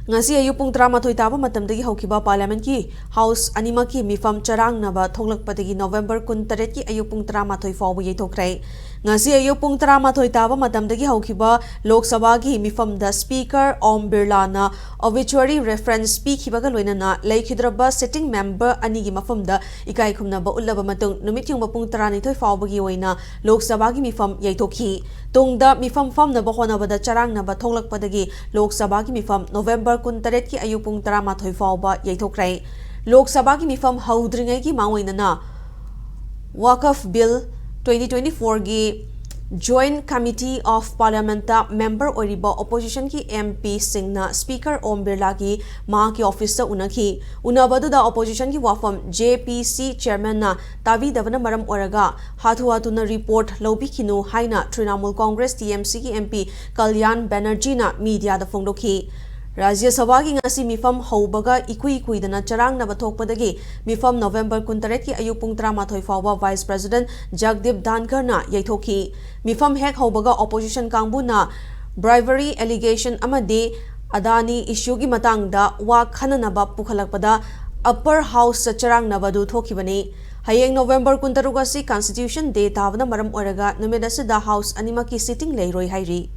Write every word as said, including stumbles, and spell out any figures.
ꯉꯁꯤ ꯑꯌꯨꯛ ꯄꯨꯡ ꯇꯔꯥꯃꯥꯊꯣꯏ ꯇꯥꯕ ꯃꯇꯝꯗꯒꯤ ꯍꯧꯈꯤꯕ Parliamentꯀꯤ House ꯑꯅꯤꯃꯛꯀꯤ ꯃꯤꯐꯝ ꯆꯔꯥꯡꯅꯕ ꯊꯣꯛꯂꯛꯄꯗꯒꯤ November ꯀꯨꯟꯇꯔꯦꯠꯀꯤ ꯑꯌꯨꯛ ꯄꯨꯡ ꯇꯔꯥꯃꯥꯊꯣꯏ ꯐꯥꯎꯕ ꯌꯩꯊꯣꯛꯈ꯭ꯔꯦ꯫ ꯉꯁꯤ ꯑꯌꯨꯛ ꯄꯨꯡ ꯇꯔꯥꯃꯥꯊꯣꯏ ꯇꯥꯕ ꯃꯇꯝꯗꯒꯤ ꯍꯧꯈꯤꯕ Lok Sabhaꯒꯤ ꯃꯤꯐꯝꯗ Speaker Om Birlaꯅ obituary reference ꯄꯤꯈꯤꯕꯒ ꯂꯣꯏꯅꯅ ꯂꯩꯈꯤꯗ꯭ꯔꯕ sitting member ꯑꯅꯤꯒꯤ ꯃꯐꯝꯗ ꯏꯀꯥꯏ ꯈꯨꯝꯅꯕ ꯎꯠꯂꯕ ꯃꯇꯨꯡ ꯅꯨꯃꯤꯠ ꯌꯨꯡꯕ ꯄꯨꯡ ꯇꯔꯥꯅꯤꯊꯣꯏ ꯐꯥꯎꯕꯒꯤ ꯑꯣꯏꯅ Lok Sabhaꯒꯤ ꯃꯤꯐꯝ ꯌꯩꯊꯣꯛꯈꯤ꯫ ꯇꯨꯡꯗ ꯃꯤꯐꯝ ꯐꯝꯅꯕ ꯍꯣꯠꯅꯕꯗ ꯆꯔꯥꯡꯅꯕ ꯊꯣꯛꯂꯛꯄꯗꯒꯤ Lok Sabhaꯒꯤ ꯃꯤꯐꯝ November ꯀꯨꯟꯇꯔꯦꯠꯀꯤ ꯑꯌꯨꯛ ꯄꯨꯡ ꯇꯔꯥꯃꯥꯊꯣꯏ ꯐꯥꯎꯕ ꯌꯩꯊꯣꯛꯈ꯭ꯔꯦ꯫ Lok Sabhaꯒꯤ ꯃꯤꯐꯝ ꯍꯧꯗ꯭ꯔꯤꯉꯩꯒꯤ ꯃꯥꯡꯑꯣꯏꯅꯅ Waqf Bill twenty twenty-fourꯒꯤ Joint Committee of Parliamentꯇ member ꯑꯣꯏꯔꯤꯕ oppositionꯒꯤ MPꯁꯤꯡꯅ Speaker Om Birlaꯒꯤ ꯃꯍꯥꯛꯀꯤ officeꯇ ꯎꯅꯈꯤ꯫ ꯎꯅꯕ ꯑꯗꯨꯗ oppositionꯒꯤ ꯋꯥꯐꯝ JPC chairmanꯅ ꯇꯥꯕꯤꯗꯕꯅ ꯃꯔꯝ ꯑꯣꯏꯔꯒ ꯍꯥꯊꯨ ꯍꯥꯊꯨꯅ report ꯂꯧꯕꯤꯈꯤꯅꯨ ꯍꯥꯏꯅ Trinamool Congress TMCꯒꯤ MP ꯀꯜꯌꯥꯟ ꯕꯦꯅꯔꯖꯤꯅ mediaꯗ ꯐꯣꯡꯗꯣꯛꯈꯤ꯫ ꯔꯥꯖ꯭ꯌ ꯁꯚꯥꯒꯤ ꯉꯁꯤ ꯃꯤꯐꯝ ꯍꯧꯕꯒ ꯏꯀꯨꯏ ꯀꯨꯏꯗꯅ ꯆꯔꯥꯡꯅꯕ ꯊꯣꯛꯄꯗꯒꯤ ꯃꯤꯐꯝ November ꯀꯨꯟꯇꯔꯦꯠꯀꯤ ꯑꯌꯨꯛ ꯄꯨꯡ ꯇꯔꯥꯃꯥꯊꯣꯏ ꯐꯥꯎꯕ Vice President ꯖꯒꯗꯤꯞ ꯙꯥꯟꯈꯔꯅ ꯌꯩꯊꯣꯛꯈꯤ꯫ ꯃꯤꯐꯝ ꯍꯦꯛ ꯍꯧꯕꯒ opposition ꯀꯥꯡꯕꯨꯅ bribery allegation ꯑꯃꯗꯤ ꯑꯗꯥꯅꯤ issueꯒꯤ ꯃꯇꯥꯡꯗ ꯋꯥ ꯈꯟꯅꯅꯕ ꯄꯨꯈꯠꯂꯛꯄꯗ Upper Houseꯇ ꯆꯔꯥꯡꯅꯕ ꯑꯗꯨ ꯊꯣꯛꯈꯤꯕꯅꯤ꯫ ꯍꯌꯦꯡ November ꯀꯨꯟꯇꯔꯨꯛ ꯑꯁꯤ Constitution Day ꯇꯥꯕꯅ ꯃꯔꯝ ꯑꯣꯏꯔꯒ ꯅꯨꯃꯤꯠ ꯑꯁꯤꯗ House ꯑꯅꯤꯃꯛꯀꯤ sitting ꯂꯩꯔꯣꯏ ꯍꯥꯏꯔꯤ꯫